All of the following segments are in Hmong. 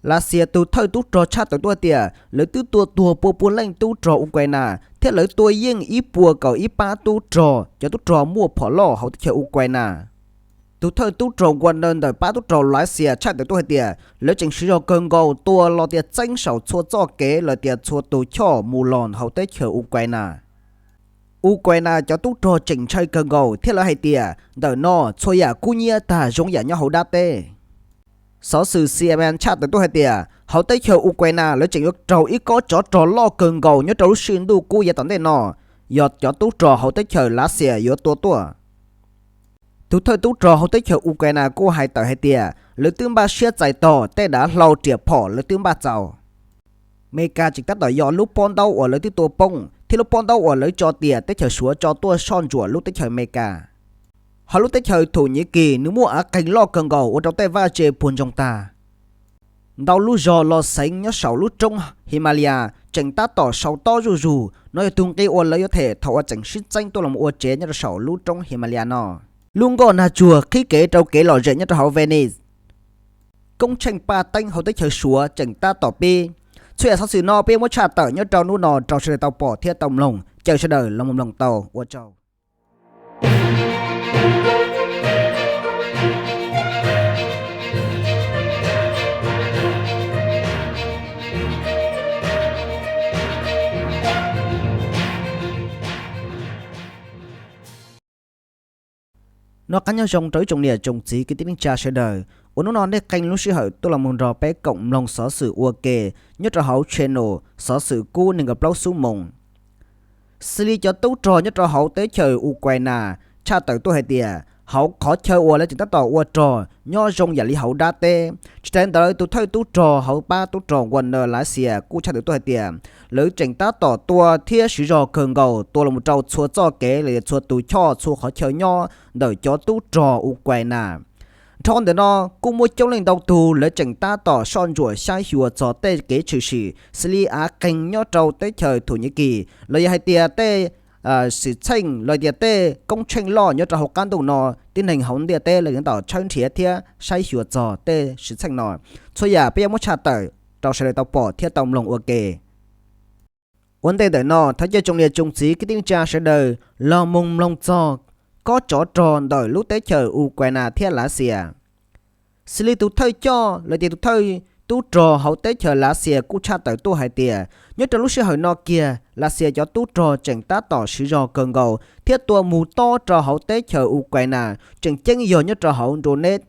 Lav Xias tus thawj tub rog tshaj tawm tuaj hais tias lawv twb tua tuag pua pua leej tub rog Ukraina thiab lawv tua yeej ib puas kaum ib pab tub rog, cov tub rog muaj phom loj hauv teb chaws Ukraina. Tus thawj tub rog Wagner ntawm pab tub rog Lav Xias tshaj tawm tuaj hais tias lawv tseem siv zog kawg nkaus tua los tias txeeb saum txhua txoj kev los tias txhua tus choj mus los hauv teb chaws Ukraina. Ukraina cov tub rog tseem ntshai kawg nkaus thiab lawv hais tias ntawm no txhua yam kub nyiab tag zoo yam nyob hauv dab teb. Xov xwm C N N tshaj tawm tuaj hais tias hauv teb chaws Ukraina lawv tseem yuav raug ib kob tsov rog loj kawg nkaus nyob rau lub sij ntuj kub yav tom ntej no, yog cov tub rog hauv teb chaws Lav Xias yuav tua tuaj. Tus thawj tub rog hauv teb chaws Ukraina kuj hais tawm hais tias lawv twb npaj siab txais tos tej dav hlau riam phom lawv twb npaj txaus. Amelikas tseem tab tom yog lub pob ntaub uas lawv twb tua poob thiab lub pob ntaub uas lawv tso tias teb chaws Suav tso tuaj soj ntsuam lub teb chaws Amelikas. Hos lub teb chaws Thus Nyiv Kis nws muaj av qeeg loj kawg nkaus ua rau tej vaj tse puag ntsoog tag. Ntau lub zos los xeev nyob saum lub roob Himalaya tseem tab tom sau tob zuj zus. No yog tus nqi uas lawv yuav them thaum uas tseem sib txeeb tuaj los ua tsev nyob rau saum lub roob Himalaya no. Lub nkoj nag tsuag qhib kev rau kev lom zem nyob rau hauv Venice. Koob tsheej paj teeb hauv teb chaws Suav tseem tab tom pib. Txhua yam xov xwm no peb yuav muab tshaj tawm nyob rau hnub no rau sawv daws tau pom thiab tau mloog. Caw sawv daws los mus mloog tau, ua tsaug. Noj qab nyob zoo rau ib tsoom niam tsoom txiv kwv tij neej tsa sawv daws uas hnub no nej qee lub sij hawm tuaj los mus nrog peb koom mloog xov xwm ua ke nyob rau hauv channel Xov Xwm Kub nees nkaum plaub xuab moos. Xws li cov tub rog nyob rau hauv teb chaws Ukraina tshaj tawm tuaj hais tias hauv qhov chaw uas lawv tseem tab tom ua rog nyob zoo yam li hauv dab teb. Tsis tas ntawd tus thawj tub rog hauv pab tub rog Wagner Lav Xias kuj tshaj tawm tuaj hais tias lawv tseem tab tom tua thiab siv zog kawg nkaus tua los rau txhua txoj kev los yog txhua tus choj txhua qhov chaw nyob ntawm cov tub rog Ukraina. Dhau ntawm no kuj muaj coob leej ntau tug lawv tseem tab tom soj ntsuam saib xyuas txog tej kev tshwm sim xws li av qeeg nyob rau teb chaws Thus Nyiv Kis los yog hais tias tej xwm txheej los tias tej koob tsheej loj nyob rau hauv qab ntuj no, tib neeg hauv ntiaj teb lawv tab tom tshawb nrhiav thiab saib xyuas txog tej xwm txheej no. Txhua yam peb yuav muab tshaj tawm rau sawv daws tau pom thiab tau mloog ua ke. Ua ntej ntawm no thov caw tsoom niam tsoom txiv kwv tij neej tsa sawv daws los mus mloog txog kob tsov rog ntawm lub teb chaws Ukraina thiab Lav Xias. Xws li tus thawj coj los tias tus thawj tub rog hauv teb chaws Lav Xias kuj tshaj tawm tuaj hais tias nyob rau lub sij hawm no kiag Lav Xias cov tub rog tseem tab tom siv zog kawg nkaus thiab tua mus tob rau hauv teb chaws Ukraina, tseem ceeb yog nyob rau hauv Donetsk.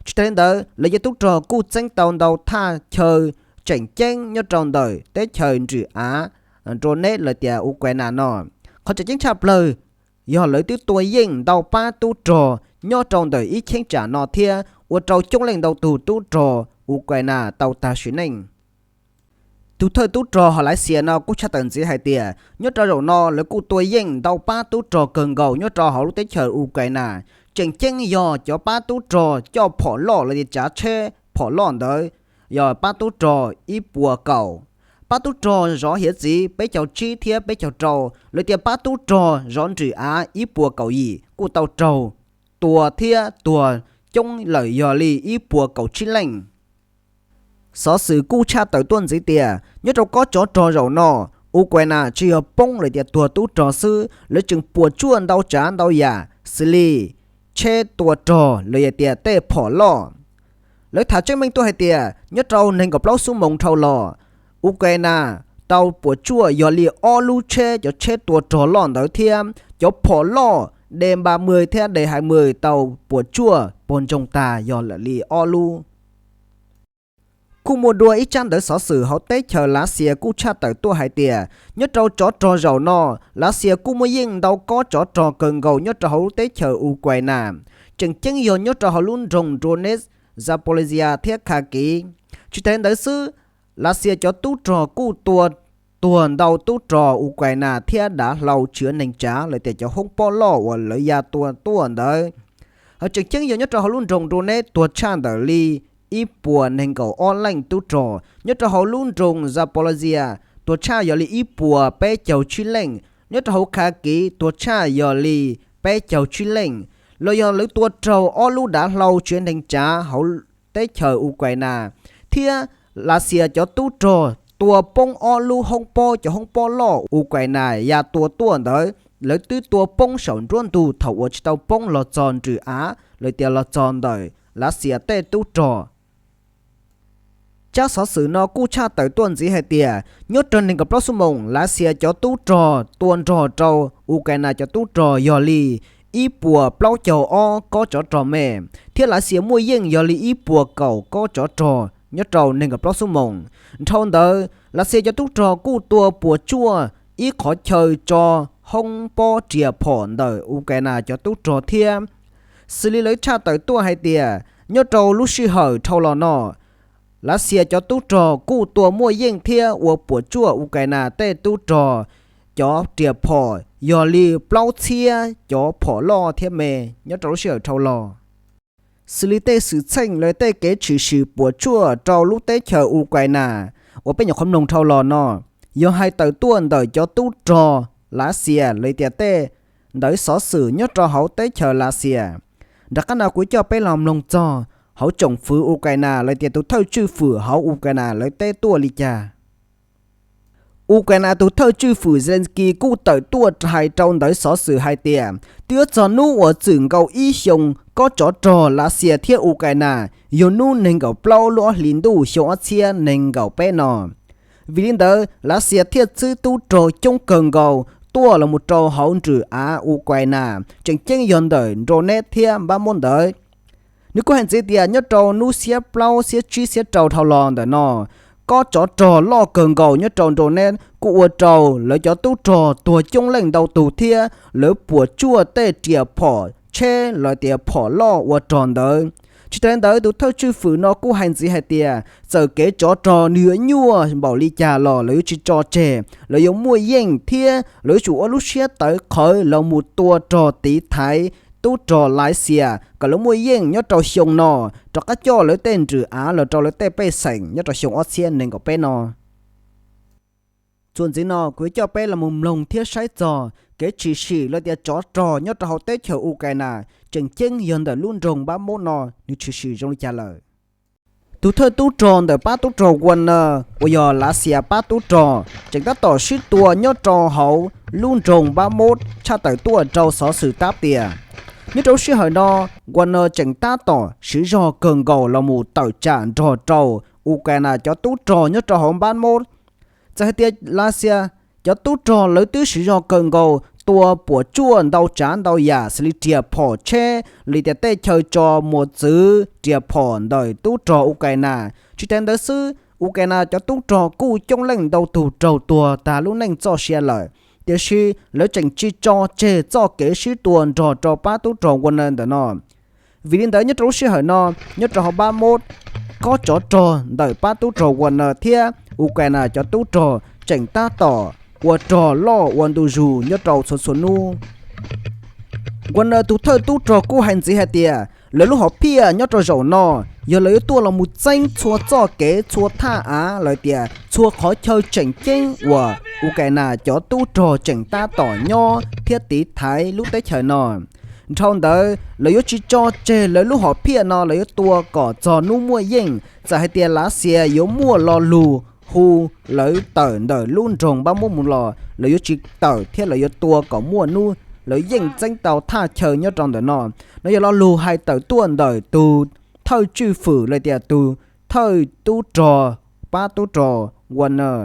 Tsis tas li ntawd lawv cov tub rog kuj txeeb tau ntau thaj chaw tseem ceeb nyob rau ntawm teb chaws nrim av Donetsk los tias Ukraina no. Qhov tseem ceeb tshaj plaws yog lawv twb tua yeej ntau pab tub rog nyob rau ntawm ib cheeb tsam no thiab ua rau coob leej ntau tus tub rog Ukraina tau tag sim neej. Tus thawj tub rog hauv Lav Xias no kuj tshaj tawm ntxiv hais tias nyob rau zaum no lawv kuj tua yeej ntau pab tub rog kawg nkaus nyob rau hauv lub teb chaws Ukraina. Tseem ceeb yog cov pab tub rog coj phom loj los tias tsav tsheb phom loj ntawd yog pab tub rog ib puas kaum, pab tub rog zov hiav txwv peb caug tsib thiab peb caug rau los tias pab tub rog zov nrim av ib puas kaum yim kuj tau raug tua thiab tuag coob lawm yog li ib puas kaum tsib leej. Xov xwm kuj tshaj tawm tuaj ntxiv tias nyob rau kob tsov rog zaum no, Ukraina tsis yog poob los tias tuag tub rog xwb, lawv tseem puas tsuaj ntau tsav ntau yam xws li tsheb tua rog los yog tias tej phom loj. Lawv tham tseeb meej tuaj hais tias nyob rau nees nkaum plaub xuab moos dhau los, Ukraina tau puas tsuaj yog li ob lub tsheb, cov tsheb tua rog loj ntawd thiab cov phom loj D ba mươi thiab D hai mươi tau puas tsuaj puag ntsoog tag yog lawm li ob lub. Kuj muaj dua ib tsab ntawv xov xwm hauv teb chaws Lav Xias kuj tshaj tawm tuaj hais tias nyob rau tsov rog zaum no, Lav Xias kuj muaj yeej ntau kob tsov rog kawg nkaus nyob rau hauv lub teb chaws Ukraina, tseem ceeb yog nyob rau hauv lub nroog Donetsk, Zaporizhzhia thiab Kharkiv. Tsis tas li ntawd xwb, Lav Xias cov tub rog kuj tua tuag ntau tub rog Ukraina thiab dav hlau tswv neeg tsav los tias cov hoob pob loj uas lawv ya tua tuaj ntawd. Hos tseem ceeb yog nyob rau hauv lub nroog Donetsk tuag tshaj ntawm li ib puas nees nkaum ob leej tub rog, nyob rau hauv lub nroog Zaporizhzhia tuag tshaj yog li ib puas peb caug tsib leej, nyob rau hauv Kharkiv tuag tshaj yog li peb caug tsib leej. Los yog lawv tua raug ob lub dav hlau tswv neeg tsav hauv teb chaws Ukraina, thiab Lav Xias cov tub rog tua poob ob lub hoob pob, cov hoob pob loj Ukraina ya tua tuaj ntawd, lawv twb tua poob saum nruab ntug thaum uas tsis tau poob los txog nrws av los tias los txog ntawm Lav Xias tej tub rog. Tsab xov xwm no kuj tshaj tawm tuaj ntxiv hais tias nyob rau nees nkaum plaub xuab moos Lav Xias cov tub rog tua nrog rau Ukraina cov tub rog yog li ib puas plaub caug ob kob tsov rog me, thiab Lav Xias muaj yeej yog li ib puas kaum kob tsov rog nyob rau nees nkaum plaub xuab moos. Dhau ntawd Lav Xias cov tub rog kuj tua puas tsuaj ib qhov chaw tso hoob pob riam phom ntawm Ukraina cov tub rog thiab. Xws li lawv tshaj tawm tuaj hais tias nyob rau lub sij hawm dhau los no, Lav Xias cov tub rog kuj tua muaj yeej thiab ua puas tsuaj Ukraina tej tub rog cov riam phom yog li plaub txhiab cov phom loj thiab me nyob rau lub sij hawm dhau los. Xws li tej xwm txheej los tej kev tshwm sim puas tsuaj rau lub teb chaws Ukraina uas peb nyuam qhuav mloog dhau los no, yog hais tawm tuaj ntawm cov tub rog Lav Xias los tias tej ntawv xov xwm nyob rau hauv teb chaws Lav Xias. Nram qab no kuv coj peb los mloog txog hauv tsoom fwv Ukraina los tias tus thawj tswj fwm hauv Ukraina lawv teb tuaj li cas. Ukraina tus thawj tswj fwm Zelensky kuj tawm tuaj hais rau ntawv xov xwm hais tias twb yuav txog hnub uas txwm nkaus ib xyoo kob tsov rog Lav Xias thiab Ukraina yog hnub nees nkaum plaub lub ob hlis ntuj xyoo ob txhiab nees nkaum peb no. Vim li ntawd Lav Xias thiaj txhwb tub rog coob kawg nkaus tuaj los mus rau hauv nrws av Ukraina, tseem ceeb yog ntawm Donetsk thiab Bakhmut ntawd. Nws kuj hais ntxiv tias nyob rau hnub xiab plaub, xiab tsib, xiab rau dhau los ntawm no, kob tsov rog loj kawg nkaus nyob rau Donetsk kuj ua rau lawv cov tub rog tuag coob leej ntau tus thiab lawv puas tsuaj tej riam phom tsheb los tias phom loj ua rog ntawd. Tsis tas li ntawd, tus thawj tswj fwm no kuj hais ntxiv hais tias txawm kev tsov rog nws yuav nyuaj npaum li cas los lawv yuav tsis tso tseg, lawv yuav muaj yeej thiab lawv yuav tsum ua lub siab tawv qhawv los mus tua rog tiv thaiv tub rog Lav Xias kom lawv muaj yeej nyob rau xyoo no, rov qab coj lawv tej nrws av los rau lawv tej pej xeem nyob rau xyoo ob txhiab nees nkaum peb no. Txuas ntxiv no kuv yuav coj peb los mus mloog thiab saib txog kev tshwm sim los tias tsov rog nyob rau hauv teb chaws Ukraina, tseem ceeb yog ntawm lub nroog Bakhmut no nws tshwm sim zoo li cas lawm. Tus thawj tub rog ntawm pab tub rog Wagner uas yog Lav Xias pab tub rog tseem tab tom sib tua nyob rau hauv lub nroog Bakhmut tshaj tawm tuaj rau xov xwm tab tias nyob rau lub sij hawm no Wagner tseem tab tom siv zog kawg nkaus los mus tawm tsam nrog rau Ukraina cov tub rog nyob rau hauv Bakhmut. Txawm hais tias Lav Xias cov tub rog lawv twb siv zog kawg nkaus tua puas tsuaj ntau tsav ntau yam xws li riam phom tsheb los tias tej chaw tso mos txwv riam phom ntawm tub rog Ukraina. Tsis tas ntawd xwb, Ukraina cov tub rog kuj coob leej ntau tus raug tuag tag lub neej txoj sia lawm, tiam sis lawv tseem tsis tso tseg txoj kev sib tua nrog rau pab tub rog Wagner ntawm no. Vim li ntawd nyob rau lub sij hawm no, nyob rau hauv Bakhmut, kob tsov rog ntawm pab tub rog Wagner thiab Ukraina cov tub rog tseem tab tom ua rog loj ua ntu zus nyob rau txhua txhua hnub. Wagner tus thawj tub rog kuj hais ntxiv hais tias lawv lub hom phiaj nyob rau zaum no yog lawv yuav tuaj los mus txeeb txhua txoj kev, txhua thaj av los tias txhua qhov chaw tseem ceeb uas Ukraina cov tub rog tseem tab tom nyob thiab tiv thaiv lub teb chaws no. Dhau ntawd lawv yuav tsis tso tseg lawv lub hom phiaj no, lawv yuav tua kom txog hnub muaj yeej. Txawm hais tias Lav Xias yuav muaj lo lus hu lawv tawm ntawm lub nroog Bakhmut mus los lawv yuav tsis tawm thiab lawv yuav tua kom muaj hnub lawv yeej txeeb tau thaj chaw nyob rau ntawm no. No yog lo lus hais tawm tuaj ntawm tus thawj tswj fwm los tias tus thawj tub rog pab tub rog Wagner.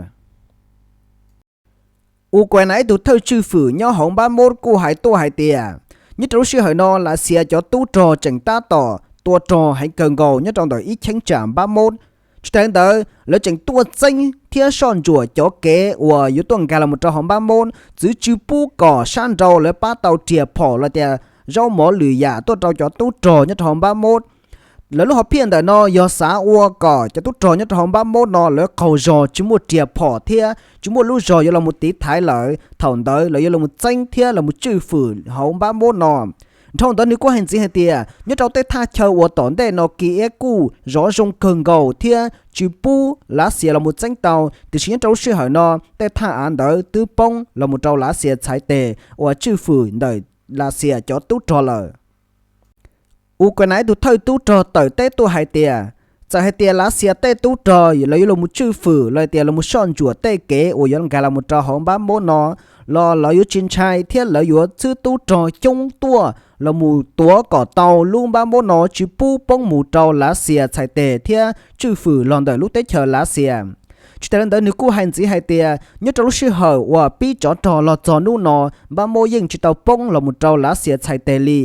Ukraina ib tug thawj tswj fwm nyob hauv Bakhmut kuj hais tuaj hais tias nyob rau lub sij hawm no Lav Xias cov tub rog tseem tab tom tua rog heev kawg nkaus nyob rau ntawm ib cheeb tsam Bakhmut. Tsis tas li ntawd, lawv tseem tuaj txeeb thiab soj ntsuam cov kev uas yuav tuaj nkag los rau hauv Bakhmut, txwv tsis pub kom sab nraud lawv pab tau riam phom los tias zaub mov lwm yam tuaj rau cov tub rog nyob rau hauv Bakhmut. Lawv lub hom phiaj ntawm no yog xav ua kom cov tub rog nyob rau hauv Bakhmut no lawv qaug zog tsis muaj riam phom thiab tsis muaj lub zog yuav los mus tiv thaiv lawv. Thaum ntawd lawv yuav los mus txeeb thiab los mus tswj fwm hauv Bakhmut no. Dhau ntawd nws kuj hais ntxiv hais tias nyob rau tej thaj chaw uas tom ntej no Kiev kuj zov zoo kawg nkaus thiab tsis pub Lav Xias los mus txeeb tau, tiam sis nyob rau lub sij hawm no tej thaj av ntawd twb poob los mus rau Lav Xias txhais tes uas tswj fwm ntawm Lav Xias cov tub rog lawm. Ukraina ib tug thawj tub rog tawm teb tuaj hais tias Txawm hais tias Lav Xias tej tub rog lawv yuav los mus tswj fwm los tias los mus soj ntsuam tej kev uas yuav nkag los mus rau hauv Npab Mub no, los lawv yuav tsis ntshai thiab lawv yuav txhwb tub rog coob tuaj los mus tuav kom tau lub Npab Mub no tsis pub poob mus rau Lav Xias txhais tes thiab tswj fwm los ntawm lub teb chaws Lav Xias. Tsis tas li ntawd nws kuj hais ntxiv hais tias nyob rau lub sij hawm uas pib tsov rog los txog hnub no, Npab Mub yeej tsis tau poob los mus rau Lav Xias txhais tes li.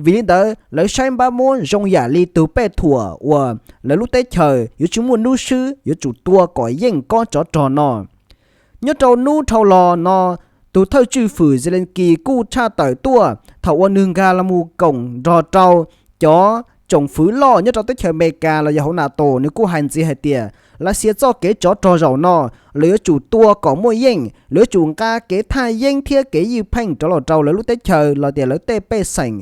Vim li ntawd lawv saib Npab Mub zoo yam li tus pej thuam uas lawv lub teb chaws yuav tsis muaj hnub swb, yuav tsum tua kom yeej kob tsov rog no. Nyob rau hnub dhau los no, tus thawj tswj fwm Zelensky kuj tshaj tawm tuaj thaum uas nws nkag los mus koom nrog rau cov tsoom fwv loj nyob rau teb chaws Amelikas los yog hauv NATO, nws kuj hais ntxiv hais tias Lav Xias txoj kev tsov rog zaum no, lawv yuav tsum tua kom muaj yeej, lawv yuav tsum nqa kev thaj yeeb thiab kev ywj pheej rov los rau lawv lub teb chaws los tias lawv tej pej xeem,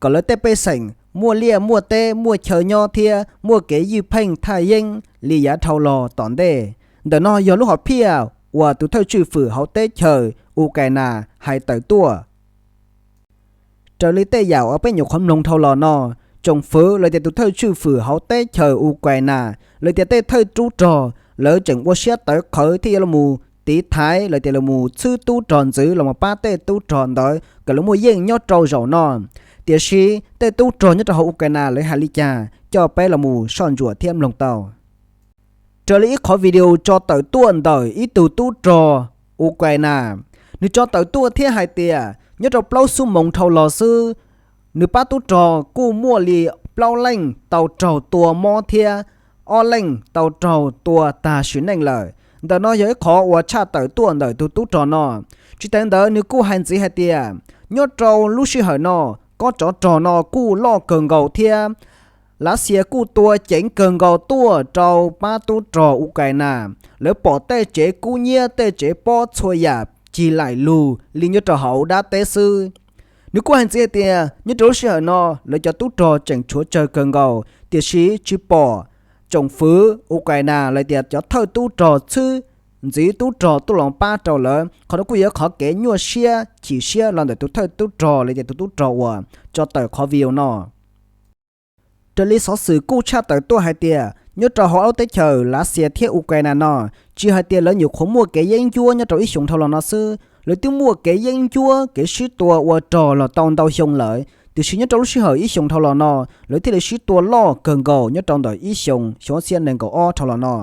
kom lawv tej pej xeem muaj liaj muaj teb muaj chaw nyob thiab muaj kev ywj pheej thaj yeeb li yav dhau los tom ntej. Ntawm no yog lub hom phiaj uas tus thawj tswj fwm hauv teb chaws Ukraina hais tawm tuaj. Raws li tej yam uas peb nyuam qhuav mloog dhau los no, tsoom fwv los tias tus thawj tswj fwm hauv teb chaws Ukraina los tias tej thawj tub rog lawv tseem ua siab tawv qhawv thiab yuav los mus tiv thaiv los tias los mus txhwb tub rog ntxwv los mus pab tej tub rog ntawd kom lawv muaj yeej nyob rau zaum no. Tiam sis tej tub rog nyob rau hauv Ukraina lawv hais li cas, coj peb los mus soj ntsuam thiab mloog tau. Raws li ib qhov video tso tawm tuaj ntawm ib tug tub rog Ukraina, nws tso tawm tuaj thiab hais tias nyob rau plaub xuab moos dhau los xwb, nws pab tub rog kuj muaj li plaub leej tau raug tua mob thiab ob leej tau raug tua tag sim neej lawm. Ntawm no yog ib qhov uas tshaj tawm tuaj ntawm tus tub rog no. Tsis tas ntawd nws kuj hais ntxiv hais tias nyob rau lub sij hawm no, kob tsov rog no kuj loj kawg nkaus thiab Lav Xias kuj tua ceev kawg nkaus tuaj rau pab tub rog Ukraina. Lawv pom tej tsev kub nyiab tej tsev pob txhua yam cig laim lug li nyob rau hauv dab teb xwb. Nws kuj hais ntxiv hais tias nyob rau lub sij hawm no lawv cov tub rog tseem tshuav tsawg kawg nkaus, tiam sis tsis pom tsoom fwv Ukraina los tias cov thawj tub rog txhwb ntxiv tub rog tuaj los pab rau lawv. Qhov no kuj yog qhov kev nyuaj siab chim siab los ntawm tus thawj tub rog los tias tus tub rog uas tso tawm qhov video no. Raws li xov xwm kuj tshaj tawm tuaj hais tias nyob rau hauv ob lub teb chaws Lav Xias thiab Ukraina no, tsis hais tias lawv nyuam qhuav muaj kev yeeb ncuab nyob rau ib xyoos dhau los no xwb, lawv twb muaj kev yeeb ncuab kev sib tua ua rog los tau ntau xyoo lawm, tiam sis nyob rau lub sij hawm ib xyoos dhau los no, lawv thiaj li sib tua loj kawg nkaus nyob rau ntawm ib xyoos xyoo ob txhiab nees nkaum ob dhau los no.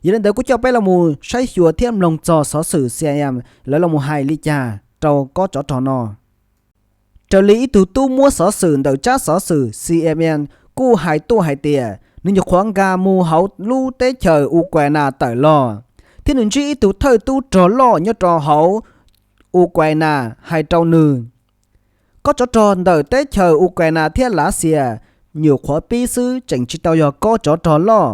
Yog li ntawd kuj coj peb los mus saib xyuas thiab mloog txog xov xwm C N N lawv los mus hais li cas rau kob tsov rog no. Raws li ib tug tub muab xov xwm ntawm tsab xov xwm C N N kuj hais tuaj hais tias nws nyuam qhuav nkag mus hauv lub teb chaws Ukraina tawm los, thiab nws ntsib ib tug thawj tub rog loj nyob rau hauv Ukraina hais rau nws, kob tsov rog ntawm teb chaws Ukraina thiab Lav Xias nyuam qhuav pib xwb, tseem tsis tau yog kob tsov rog loj.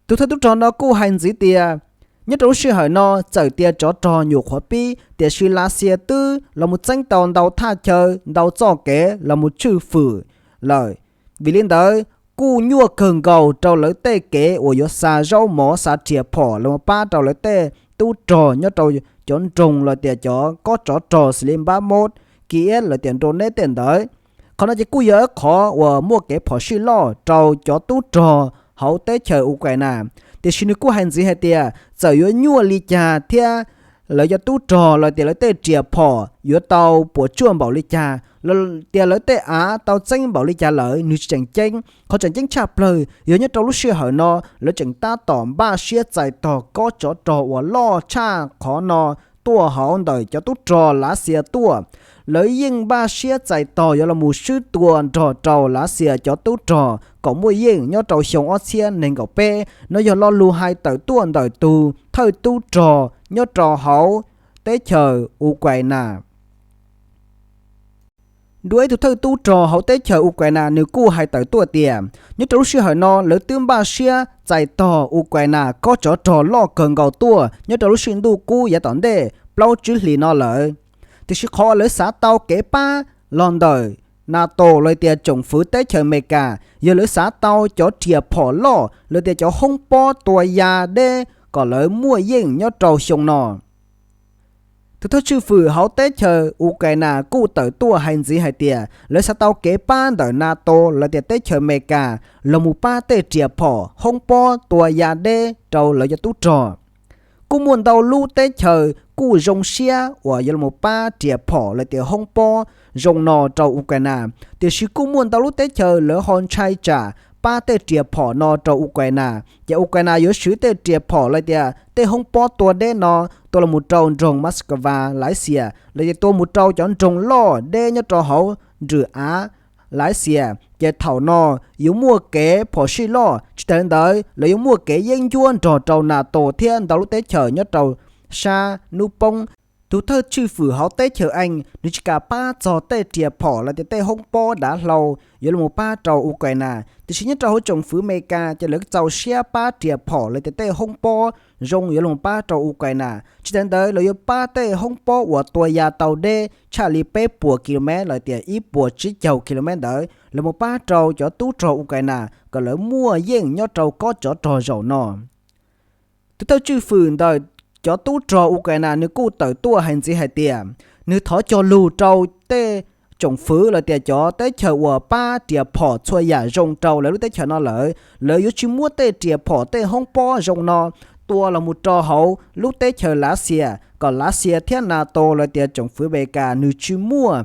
Tus thawj tub rog no kuj hais ntxiv tias nyob rau lub sij hawm no txawm tias tsov rog nyuam qhuav pib, tiam sis Lav Xias twb los mus txeeb tau ntau thaj chaw ntau txoj kev los mus tswj fwm lawm. Vim li ntawd kuj nyuaj kawg nkaus rau lawv tej kev uas yuav xa zaub mov xa riam phom los mus pab rau lawv tej tub rog nyob rau cov nroog los tias cov kob tsov rog xws li Npab Mos, Kiev los tias Nro Neb tej ntawd. Qhov no ces kuj yog ib qhov uas muaj kev phom sij loj rau cov tub rog hauv teb chaws Ukraina. Tiam sis nws kuj hais ntxiv hais tias txawm yuav nyuaj li cas thiab lawv cov tub rog los tias lawv tej riam phom yuav tau puas tsuaj npaum li cas, los tias lawv tej av tau txeeb npaum li cas lawm, nws tsis tseem ceeb. Qhov tseem ceeb tshaj plaws yog nyob rau lub sij hawm no lawv tseem tab tom npaj siab txais tog kob tsov rog uas loj tshaj qhov no tuaj hauv ntawm cov tub rog Lav Xias tuaj. Lawv yeej npaj siab txais tog yuav los mus swb tua nrog rau Lav Xias cov tub rog kom muaj yeej nyob rau xyoo ob txhiab nees nkaum peb. No yog lo lus hais tawm tuaj ntawm tus thawj tub rog nyob rau hauv teb chaws Ukraina. Dua ib tug thawj tub rog hauv teb chaws Ukraina nws kuj hais tawm tuaj tias nyob rau lub sij hawm no lawv twb npaj siab txais tog Ukraina kob tsov rog loj kawg nkaus tuaj nyob rau lub sij ntuj kub yav tom ntej plaub tsib hlis no lawm. Tiam sis qhov uas lawv xav tau kev pab los ntawm NATO los tias tsoom fwv teb chaws Amelikas yog lawv xav tau cov riam phom loj los tias cov hoob pob tua ya deb kom lawv muaj yeej nyob rau xyoo no. Tus thawj tswj fwm hauv teb chaws Ukraina kuj tawm tuaj hais ntxiv hais tias lawv xav tau kev pab ntawm NATO los tias teb chaws Amelikas los mus pab tej riam phom hoob pob tua ya deb rau lawv cov tub rog. Kuj muaj ntau lub teb chaws kuj zoo siab uas yuav los pab riam phom los tias hoob pob zoo no rau Ukraina, tiam sis kuj muaj ntau lub teb chaws lawv ho ntshai tsam pab tej riam phom no rau Ukraina, ces Ukraina yuav swv tej riam phom los tias tej hoob pob tua deb no tua los mus rau nroog Moscow, Lav Xias, los tias tua mus rau cov nroog loj deb nyob rau hauv nrwm av Lav Xias, ces thaum no yuav muaj kev phom sij loj. Tsis tas li ntawd, lawv yuav muaj kev yeeb ncuab nrog rau NATO thiab ntau lub teb chaws nyob rau sab hnub poob. Tus thawj tswj fwm hauv teb chaws Ees nws tsis kam pab txog tej riam phom los tias tej hoob pob dav hlau yuav los pab rau Ukraina, tiam sis nyob rau hauv tsoom fwv Amelikas ces lawv txaus siab pab riam phom los tias tej hoob pob zoo yuav los pab rau Ukraina. Tsis tas li ntawd, lawv yuav pab tej hoob pob uas tua ya tau deb tshaj li peb puas kilomev los tias ib puas tsib caug kilomev ntawd los mus pab rau cov tub rog Ukraina kom lawv muaj yeej nyob rau kob tsov rog zaum no. Tus thawj tswj fwm ntawm cov tub rog Ukraina nws kuj tawm tuaj hais ntxiv hais tias nws thov cog lus rau tej tsoom fwv los tias cov teb chaws uas pab riam phom txhua yam zoo rau lawv lub teb chaws no lawm, lawv yuav tsis muab tej riam phom tej hoob pob zoo no tua los mus rau hauv lub teb chaws Lav Xias kom Lav Xias thiab NATO los tias tsoom fwv Amelikas nws tsis muaj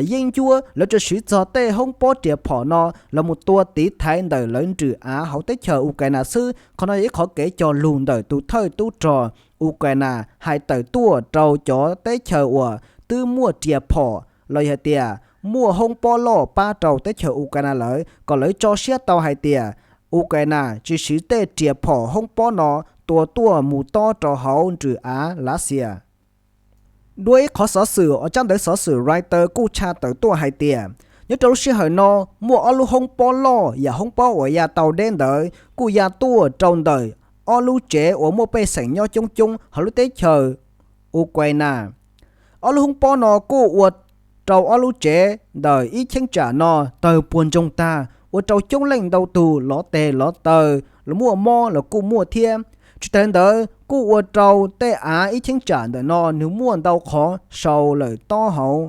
yeeb ncuab. Lawv tsuas swv txog tej hoob pob riam phom no los mus tua tiv thaiv ntawm lawv nrwm av hauv teb chaws Ukraina xwb. Qhov no yog ib qhov kev cog lus ntawm tus thawj tub rog Ukraina hais tawm tuaj rau cov teb chaws uas twb muaj riam phom los yog tias muaj hoob pob loj pab rau teb chaws Ukraina lawm kom lawv tso siab tau hais tias Ukraina tsis swv tej riam phom hoob pob no tua tuaj mus tob rau hauv nrwm av Lav Xias. Dua ib qhov xov xwm uas tsab ntawv xov xwm Reuters kuj tshaj tawm tuaj hais tias nyob rau lub sij hawm no muaj ob lub hoob pob loj yam hoob pob uas ya tau deb ntawd kuj ya tuaj rau ntawm ob lub tsev uas muaj pej xeem nyob coob coob hauv lub teb chaws Ukraina. Ob lub hoob pob no kuj ua rau ob lub tsev ntawm ib cheeb tsam no tawg puas ntsoog tag, ua rau coob leej ntau tus lov tes lov taw, los muaj mob los kuj muaj thiab. Tsis tas li ntawd kuj ua rau tej av ib cheeb tsam ntawm no nws muaj ntau qhov sau lawm tob hauv.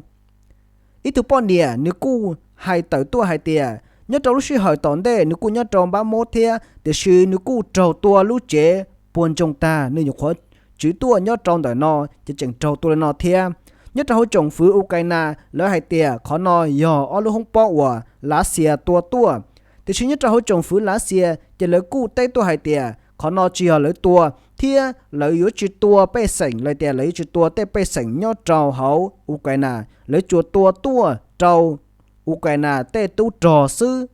Ib tug poj niam nws kuj hais tawm tuaj hais tias nyob rau lub sij hawm tom ntej nws kuj nyob rau npab mob thiab, tiam sis nws kuj raug tua lub tsev puas ntsoog tag, nws nyuam qhuav tswv tuaj nyob rau ntawm no ces tseem raug tua li no thiab. Nyob rau hauv tsoom fwv Ukraina lawv hais tias qhov no yog ob lub hoob pob uas Lav Xias tua tuaj, tiam sis nyob rau hauv tsoom fwv Lav Xias ces lawv kuj teb tuaj hais tias qhov no tsis yog lawv tua, thiab lawv yuav tsis tua pej xeem los tias lawv yuav tsis tua tej pej xeem nyob rau hauv Ukraina, lawv tsuas tua tuaj rau Ukraina tej tub rog xwb.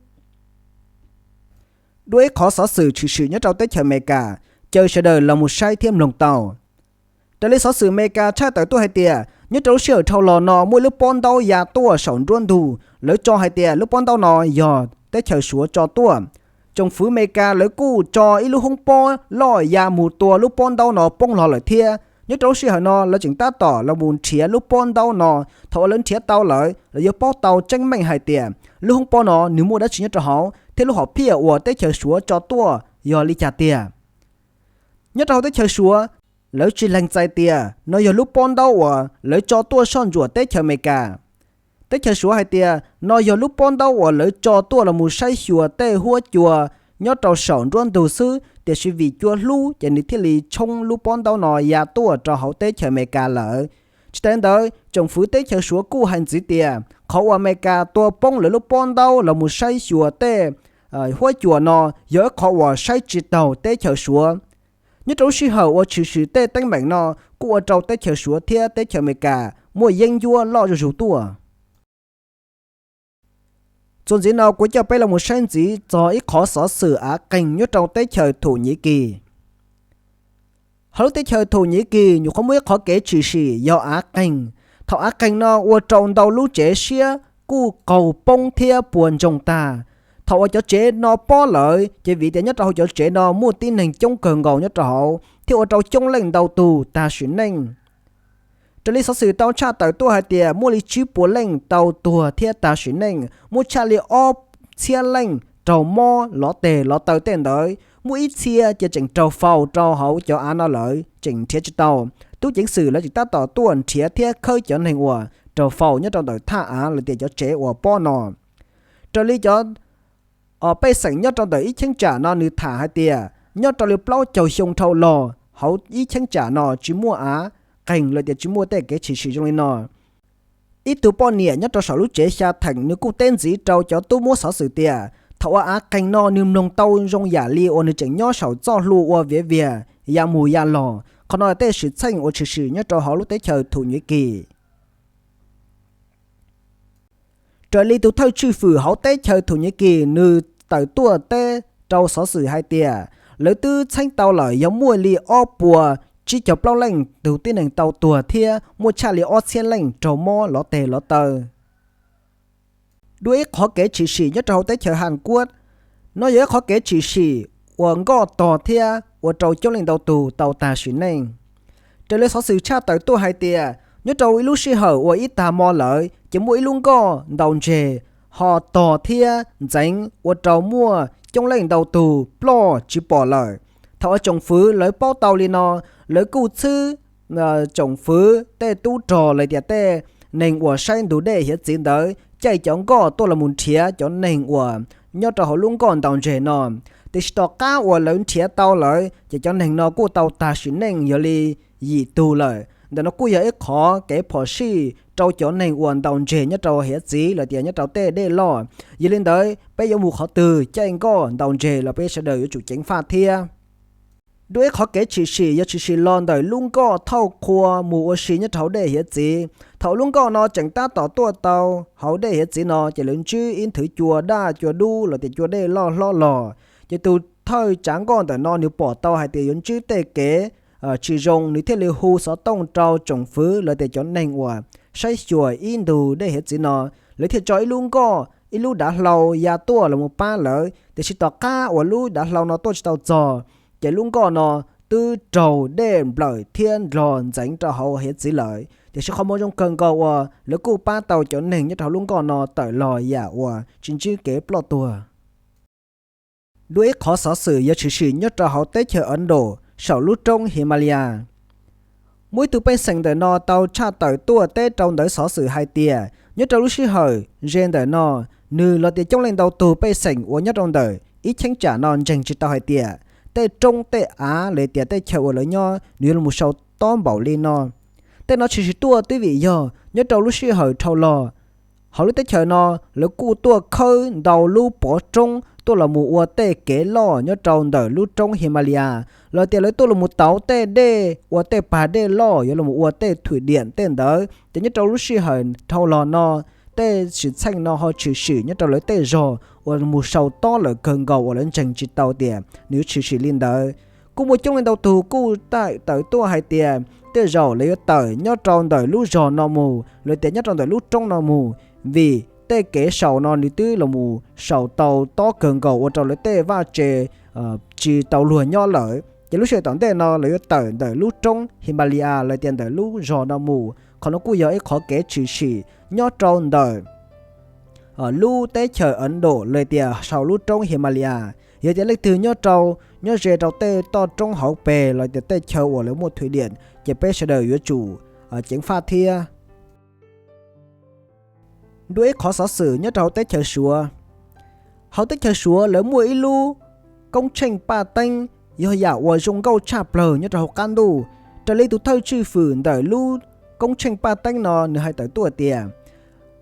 Dua ib qhov xov xwm tshwm sim nyob rau teb chaws Amelikas, caw sawv daws los mus saib thiab mloog tau. Raws li xov xwm Amelikas tshaj tawm tuaj hais tias nyob rau lub sij hawm dhau los no muaj ib lub pob ntaub ya tuaj saum nruab ntug, lawv tso hais tias lub pob ntaub no yog teb chaws Suav tso tuaj. Tsoom fwv Amelikas lawv kuj tso ib lub hoob pob loj ya mus tua lub pob ntaub no poob los lawm thiab. Nyob rau lub sij hawm no lawv tseem tab tom los mus nrhiav lub pob ntaub no. Thaum uas lawv nrhiav tau lawm, lawv yuav paub tau tseeb meej hais tias lub hoob pob no nws muaj dab tsi nyob rau hauv thiab lub hom phiaj uas teb chaws Suav tso tuaj yog li cas tiag. Nyob rau hauv teb chaws Suav, lawv tsis lees txais tias no yog lub pob ntaub uas lawv tso tuaj soj ntsuam teb chaws Amelikas. Teb chaws Suav hais tias no yog lub pob ntaub uas lawv tso tuaj los mus saib xyuas tej huab cua nyob rau saum nruab ntug xwb, tiam sis vim cua hlub ces nws thiaj li tshoob lub pob ntaub no ya tuaj rau hauv teb chaws Amelikas lawm. Tsis tas li ntawd, tsoom fwv teb chaws Suav kuj hais ntxiv tias qhov uas Amelikas tua poob lawv lub pob ntaub los mus saib xyuas tej huab cua no yog ib qhov uas saib tsis taus teb chaws Suav. Nyob rau lub sij hawm uas tshwm sim tej teeb meem no kuj ua rau teb chaws Suav thiab teb chaws Amelikas muaj yeeb ncuab loj zuj zus tuaj. Txuas ntxiv no kuv coj peb los mus saib ntxiv txog ib qhov xov xwm av qeeg nyob rau teb chaws Thum Nyiv Kis. Hauv lub teb chaws Thum Nyiv Kis nyuam qhuav muaj ib qhov kev tshwm sim yog av qeeg. Thaum av qeeg no ua rau ntau lub tsev siab kuj qaug poob thiab puas ntsoog tag. Thaum uas cov tsev no pob lawm ces vim tias nyob rau hauv cov tsev no muaj tib neeg coob kawg nkaus nyob rau hauv thiab ua rau coob leej ntau tus tag sim neej. Raws li xov xwm tau tshaj tawm tuaj hais tias muaj li tsib puas leej tau tuag thiab tag sim neej, muaj tshaj li ob txhiab leej raug mob lov tes lov taw tej ntawd, Muaj ib txhia ces tseem raug faus rau hauv cov av no lawm tseem nrhiav tsis tau. Tub ceev xwm lawv tseem tab tom tuaj nrhiav thiab khawb cov neeg uas raug faus nyob rau ntawm thaj av los tias cov tsev uas pob no. Raws li cov pej xeem nyob rau ntawm ib cheeb tsam no nws tham hais tias nyob rau li plaub caug xyoo dhau los hauv ib cheeb tsam no tsis muaj av qeeg los tias tsis muaj tej kev tshwm sim zoo li no. Ib tug poj niam nyob rau saum lub tsev xya theem nws kuj teb ntxiv rau cov tub muab xov xwm tias thaum uas av qeeg no nws mloog tau zoo yam li uas nws tseem nyob saum txoj hlua ua viav vias ya mus ya los. Qhov no tej xwm txheej uas tshwm sim nyob rau hauv lub teb chaws Thus Nyuj Kis. Raws li tus thawj tswj fwm hauv teb chaws Thus Nyuj Kis nws tawm tuaj teb rau xov xwm hais tias lawv twb txheeb tau lawm yog muaj li ob puas tsib caug plaub leej tus tib neeg tau tuag thiab muaj tshaj li ob txhiab leej raug mob lov teg lov taw. Dua ib qhov kev tshwm sim nyob rau hauv teb chaws Has Kuab, no yog ib qhov kev tshwm sim uas nkoj tog thiab ua rau coob leej ntau tus tau tag sim neej. Raws li xov xwm tshaj tawm tuaj hais tias nyob rau ib lub sij hawm uas ib tag hmo lawm ces muaj ib lub nkoj ntaus ntseg ho tog thiab ntxeev ua rau muaj coob leej ntau tus ploj tsis pom lawm. Thaum uas tsoom fwv lawv paub tau li no, lawv kuj txhwb tsoom fwv tej tub rog los tias tej neeg uas saib ntug dej hiav txwv ntawd caij cov nkoj tuaj los mus nrhiav cov neeg uas nyob rau hauv lub nkoj ntaus ntseg no. Tiam sis tom qab uas lawv nrhiav tau lawm ces cov neeg no kuj tau tag sim neej yog li yim tug lawm. Ntawm no kuj yog ib qhov kev phom sij rau cov neeg uas ntaus ntseg nyob rau hiav txwv los tias nyob rau tej dej loj. Yog li ntawd peb yuav mus qhov twg caij nkoj ntaus ntseg los peb sawv daws yuav tsum ceev faj thiab. Dua ib qhov kev tshwm sim yog tshwm sim los ntawm lub nkoj thauj qhua mus ua si nyob rau hauv dej hiav txwv. Thaum lub nkoj no tseem tab tom tuaj tau hauv dej hiav txwv no ces lawv ntsib ib nthwv cua daj cua dub los tias cua dej loj hlob los. Ces tus thawj tsav nkoj ntawm no nws pom tau hais tias yuav ntsib tej kev tsis zoo, nws thiaj li hu xov tooj rau tsoom fwv los tias cov neeg uas saib xyuas ib ntug dej hiav txwv no. Lawv thiaj tso ib lub nkoj ib lub dav hlau ya tuaj los mus pab lawv, tiam sis tom qab uas lub dav hlau no tuaj tsis tau txog ces lub nkoj no twb raug dej nplawm thiab nrog ntxeev rau hauv hiav txwv lawm. Tiam sis qhov muaj zoo kawg nkaus uas lawv kuj pab tau cov neeg nyob rau hauv lub nkoj no tawm los yam uas tsis ntsib kev ploj tuag. Dua ib qhov xov xwm yog tshwm sim nyob rau hauv teb chaws Awv Ndos saum lub roob Himalaya. Muaj ib tug pej xeem ntawm no tau tshaj tawm tuaj teb rau ntawv xov xwm hais tias nyob rau lub sij hawm ze ntawm no, nws los tias coob leej ntau tus pej xeem uas nyob rau ntawm ib cheeb tsam no ntseeg tsis tau hais tias tej roob tej av los tias tej chaw uas lawv nyob nws yuav los sau tob npaum li no. Tej no tshwm sim tuaj twb vim yog nyob rau lub sij hawm dhau los hauv lub teb chaws no lawv kuj tuaj khawb ntau lub pov roob tuaj los mus ua tej kev loj nyob rau ntawm lub roob Himalaya, los tias lawv tuaj los mus tauv tej dej ua tej pag dej loj yuav los ua tej thwm diam tej ntawd. Ces nyob rau lub sij hawm dhau los no tej xwm txheej no ho tshwm sim nyob rau lawv tej zog uas mus sau tob lawm kawg nkaus uas lawv ntseeg tsis tau tias nws yuav tshwm sim li ntawd. Kuj muaj coob leej ntau tus kuj tawm tuaj hais tias tej zaum lawv yuav tawm nyob rau ntawm lub zog no mus los tias nyob rau ntawm lub roob no mus, vim tej kev sau no nws twb los mus sau tau tob kawg nkaus ua rau lawv tej vaj tse tsis tau luag nyob lawm. Ces lub sij hawm tom ntej no lawv yuav tawm ntawm lub roob Himalaya los tias ntawm lub zog no mus. Qhov no kuj yog ib qhov kev tshwm sim nyob rau ntawm lub teb chaws Awv Ndos los tias sau lub roob Himalaya. Yog tias leej twg nyob rau, nyob ze rau tej toj roob hauv pes los tias tej chaw uas lawv muaj thwm diam ces peb sawv daws yuav tsum ceev faj thiab. Dua ib qhov xov xwm nyob rau hauv teb chaws Suav. Hauv teb chaws Suav lawv muaj ib lub koob tsheej paj teeb yog yam uas zoo nkauj tshaj plaws nyob rau hauv qab ntuj. Raws li tus thawj tswj fwm ntawm lub koob tsheej paj teeb no nws hais tawm tuaj tias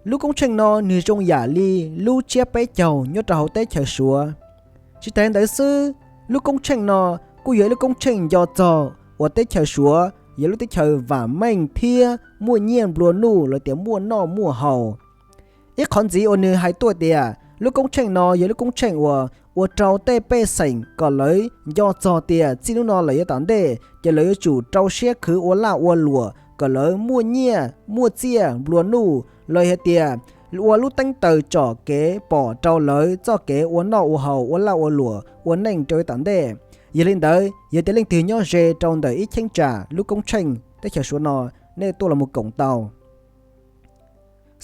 lub koob tsheej no nws zoo yam li lub tsiab peb caug nyob rau hauv teb chaws Suav. Tsis tas ntawd xwb, lub koob tsheej no kuj yog ib lub koob tsheej nco txog uas teb chaws Suav yog lub teb chaws vam meej thiab muaj nyiaj nplua nuj los tias muaj noj muaj haus. Ib qhov ntxiv uas nws hais tuaj tias lub koob tsheej no yog lub koob tsheej uas ua rau tej pej xeem kom lawv nco txog tias txij hnub no lawm yav tom ntej ces lawv yuav tsum rau siab khwv ua laj ua luam kom lawv muaj nyiaj muaj txiaj nplua nuj los hais tias ua lub teeb taws tsom kev pom rau lawv txoj kev ua noj ua haus ua laj ua luam ua neej rau yav tom ntej. Yog li ntawd yog tias leej twg nyob ze rau ntawm ib cheeb tsam lub koob tsheej teb chaws Suav no, nej tuaj los mus koom tau.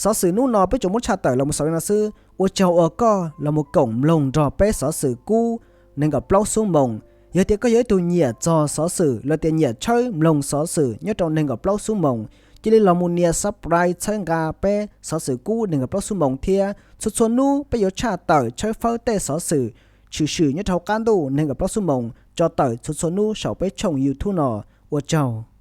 Xov xwm hnub no peb tsuas muab tshaj tawm los mus xaus li no xwb, ua tsaug uas koj los mus koom mloog nrog peb xov xwm kub nees nkaum plaub xuab moos. Yog tias koj yog ib tug nyiam txog xov xwm los tias nyiam tshawb mloog xov xwm nyob rau nees nkaum plaub xuab moos, cia li los mus nias subscribe txhawb nqa peb xov xwm kub nees nkaum plaub xuab moos thiab. Txhua txhua hnub peb yuav tshaj tawm tshawb fawb tej xov xwm tshwm sim nyob rau hauv qab ntuj nees nkaum plaub xuab moos tso tawm txhua txhua hnub saum peb tshooj YouTube no. Ua tsaug.